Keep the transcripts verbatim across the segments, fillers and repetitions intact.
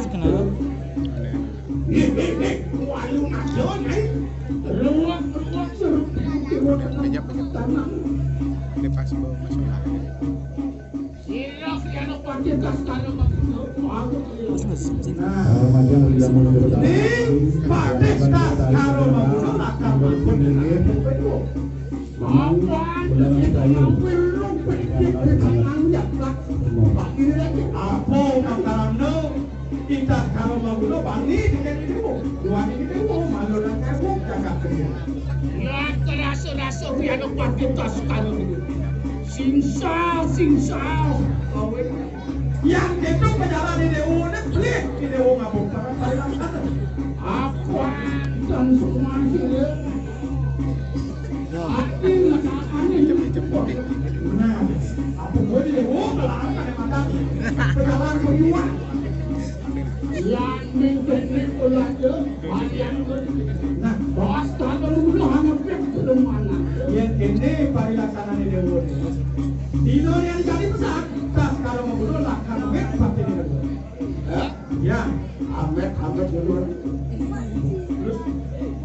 Kenapa? Kejap, kejap. Lepas bawa masuk lah. Nah, Ramadan sudah mau bertambah. Ning, Pak Desta, kalau mau bertambah, apa masalahnya? Kita kalau mau bani dengan itu, dua ini itu malu dan ngabuk cakap dia. Ya, kerasa-rasa piano pakai tas kalau ini. Singsa, singsa. Yang itu pejalan di Dewa, ini pelit di Dewa ngabuk. Apa dan semua sini? Nah, apa boleh? Oh, kalau apa yang ada? Pejalan berdua. Yang mengkritik pelajar, harian. Nah, bos kalau dulu hanya pek belum mana. Ya, ini parilaksana di Dewa. Dino yang jadi besar, tas kalau mau dulu lah, karena pek pasti di Dewa. Ya, ya. Amet, amet dulu. Terus,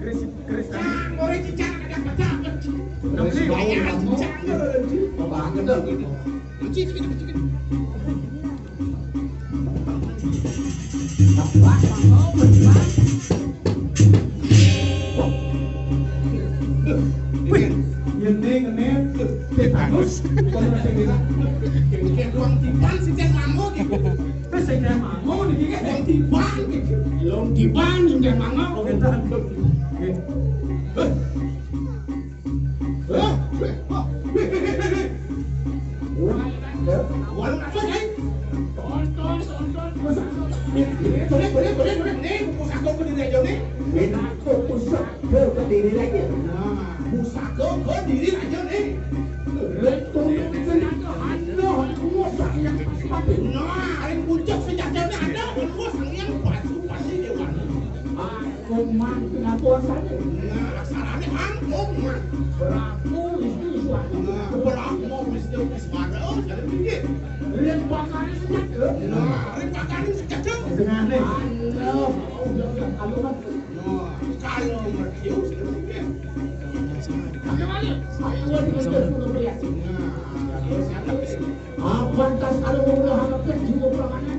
Chris, Chris, ah, orang cicak ada pecah. Terus, bayar, cicak. Apa aja dah gitu. Kunci, kunci, kunci, kunci. Wih, ngene, ngene. Tetanus. Kalau ada bilang, kayak ruang tiban, sing mango gitu. Terus sing mango nih, kayak ruang tiban gitu. Ruang tiban, sing mango. Oke, tahan. Oke. Hah? Hah? Warung apa, Nyai? Tonton, tonton, pusaka. Boleh, boleh, boleh, boleh. Nih, pusaka kediri aja nih. Enak kok pusaka kediri aja. Nah, pusaka kediri aja nih. Nek tonton senjata ada, pusaka yang pasti mati. Nah, yang puncak senjata ini ada, pusaka yang pasti, pasti dia mati. Angkuh Man pengakuan saja. Nah, sarane angkuh Man. Berlaku istri suatu. Nah, berlaku istri suatu, jadi begini. Rin pakane sejak, eh? Nah, rin pakane sejak, eh? Setengahnya. Anu, udah, udah, kalau mati. Nah, kalau mati, jadi begini. Ada mana? Saya dua di Nah, terus ada. Apa tas kalau mau udah hadapi jiwa peramanan?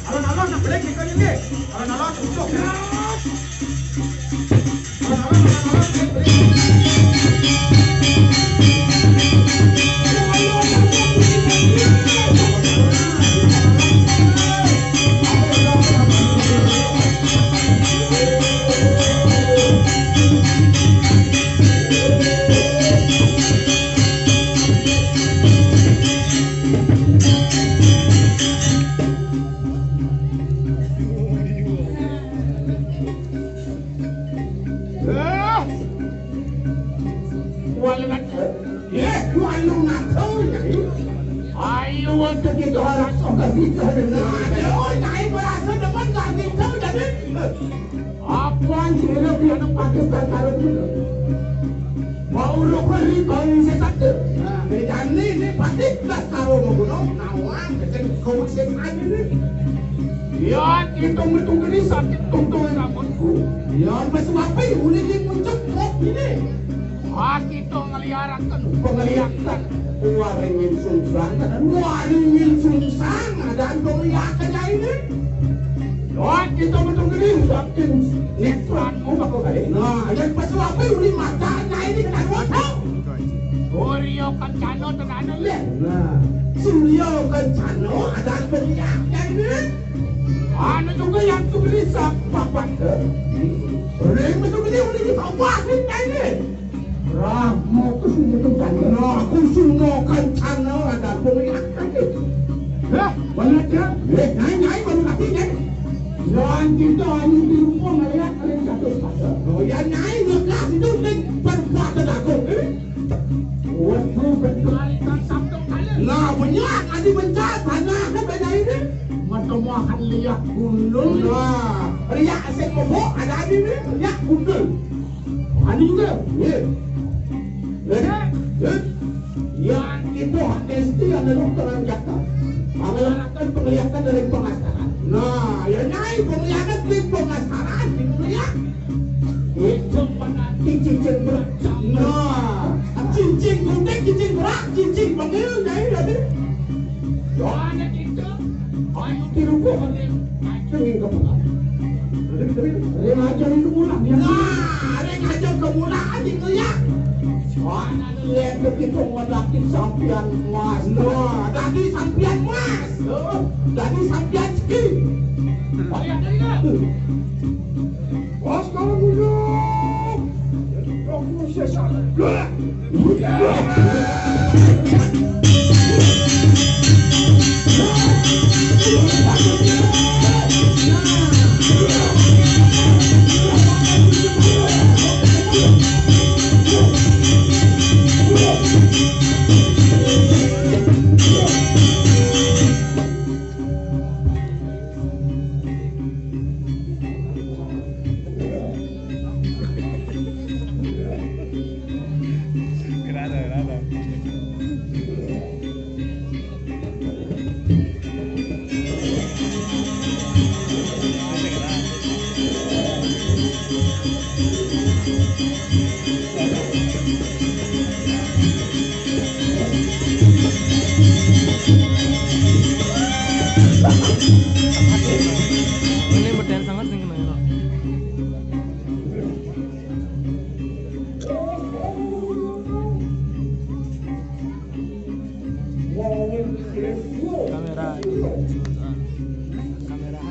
Alon-alon nak balik ni kau ni. Alon-alon nak balik. Alon-alon, alon-alon balik, balik. Ayo, waktu kita orang suka bicara. Ayo, naik berasa depan gak kita jadi. Apa yang kira dia nak pakai perkara tu? Bau rokok ni bau sesak tu. Nah, beda ni, ni pasti dah tahu mau bunuh. Nawang, kecil kau masih lagi ni. Ya, kita betul ni sakit tuntung rambutku. Ya, besuapi, boleh ni puncak kok ini. Wah, kita ngeliharakan penglihatan. Waringin sungsang, waringin sungsang, ada penglihatan ini. Wah, kita betul gede, ucapin netranmu bakal kali. Nah, yang pesuapi uli matanya ini kena gosok. Suryo Kencana tenanan le. Nah, Suryo Kencana ada penglihatan ini. Anu juga yang tuh bisa papat. Ring betul gede uli di bawah ini. Rama Kusuma Kencana. Nah, Kusuma Kencana ada penglihatan. Hah? Mana dia? Eh, nyai, nyai, baru lagi, nyai. Yang kita anu di rumah melihat ada satu sepasang. Oh, ya, nyai, ngekas itu, Ning, perbuatan aku, eh? Waduh, betul. Nah, banyak, ada bencana, tanah, kan banyak ini. Mata makan lihat. Gundul. Nah, riak sing mabuk ada adi ni, riak gundul. Adi juga. Ya. Ya. Ya, itu hak S T ada dokter yang cakap. Mengeluarkan penglihatan dari pengasaran. Nah, ya nyai penglihatan di pengasaran, di penglihatan. Itu menanti cincin berat. Nah, cincin kuning, cincin berat, cincin bengil, nyai tadi. Doanya itu, ayo tiru gua bengil. Macam yang kebuka. Dia ngajar itu mula. Nah, dia ngajar ke mula aja ngeliat. Soalnya ngeliat begitu menanti sampian emas. Nah, tadi sampian emas. Tuh, tadi sampian segi. Lihat, lihat. Bos, kalau duduk, aku sesat. Ini berdaya sangat sih kena. Kamera. Kamera.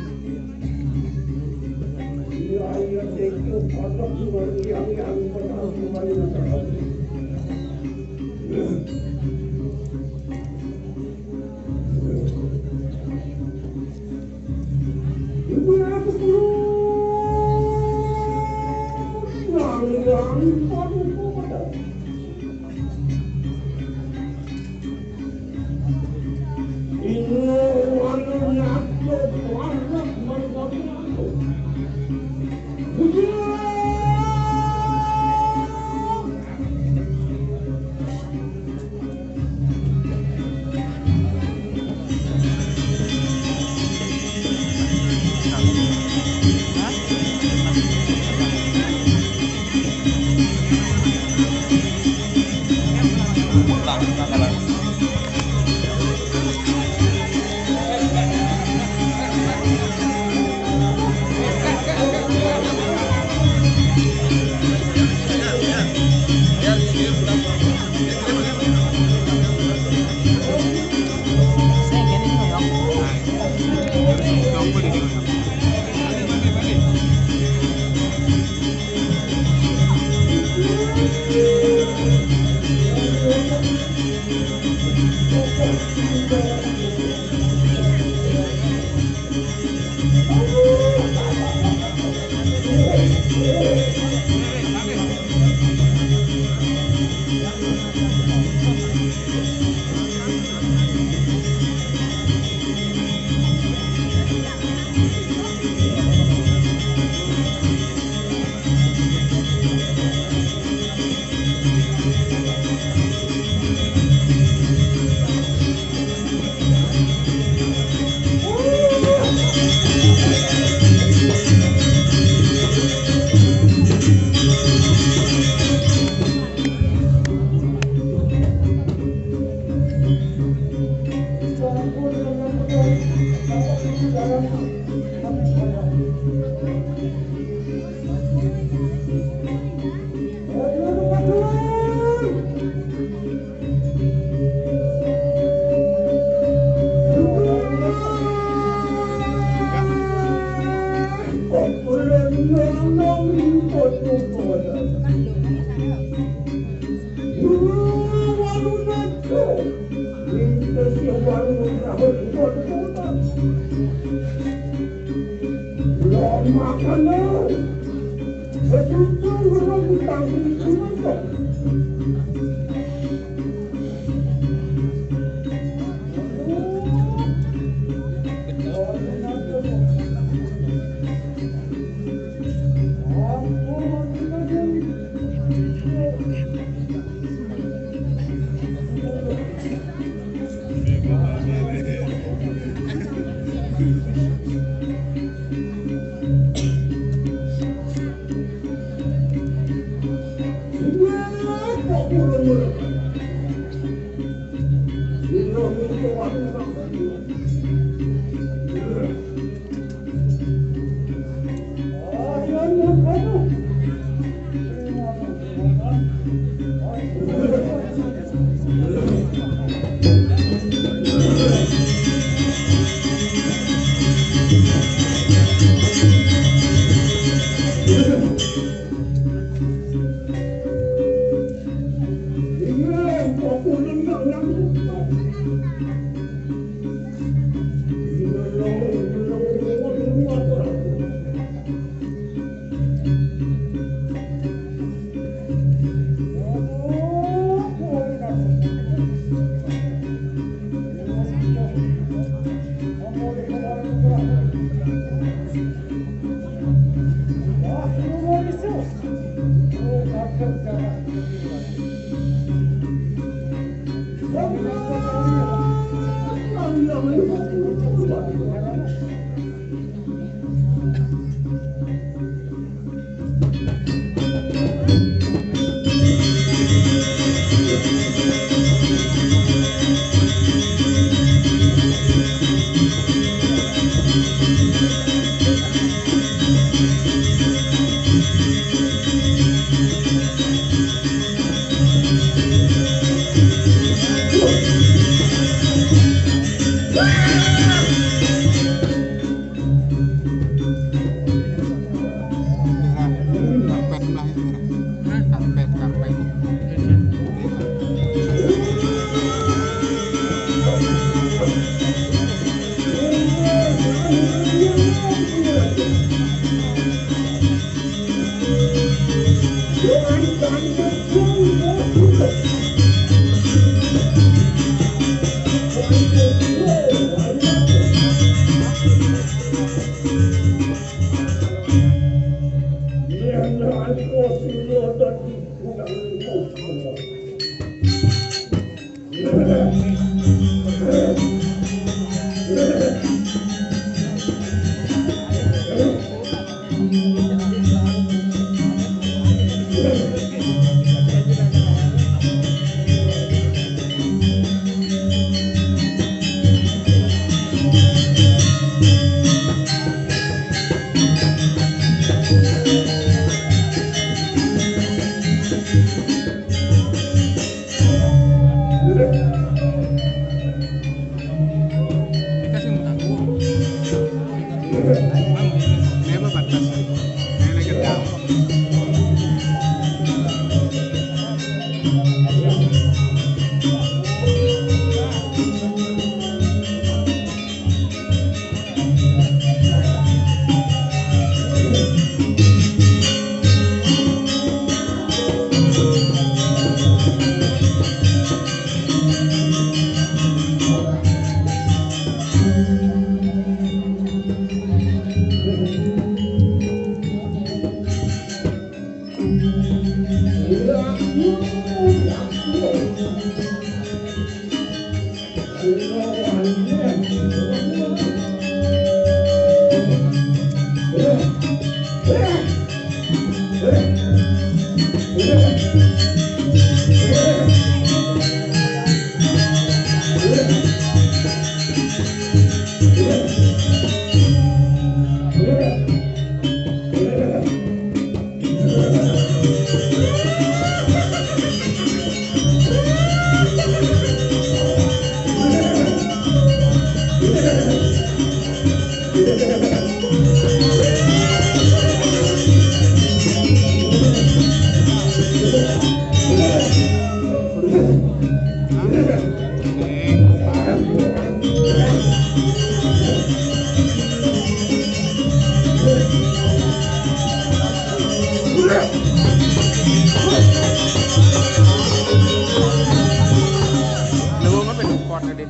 Luwung apa tuh kuat tadi?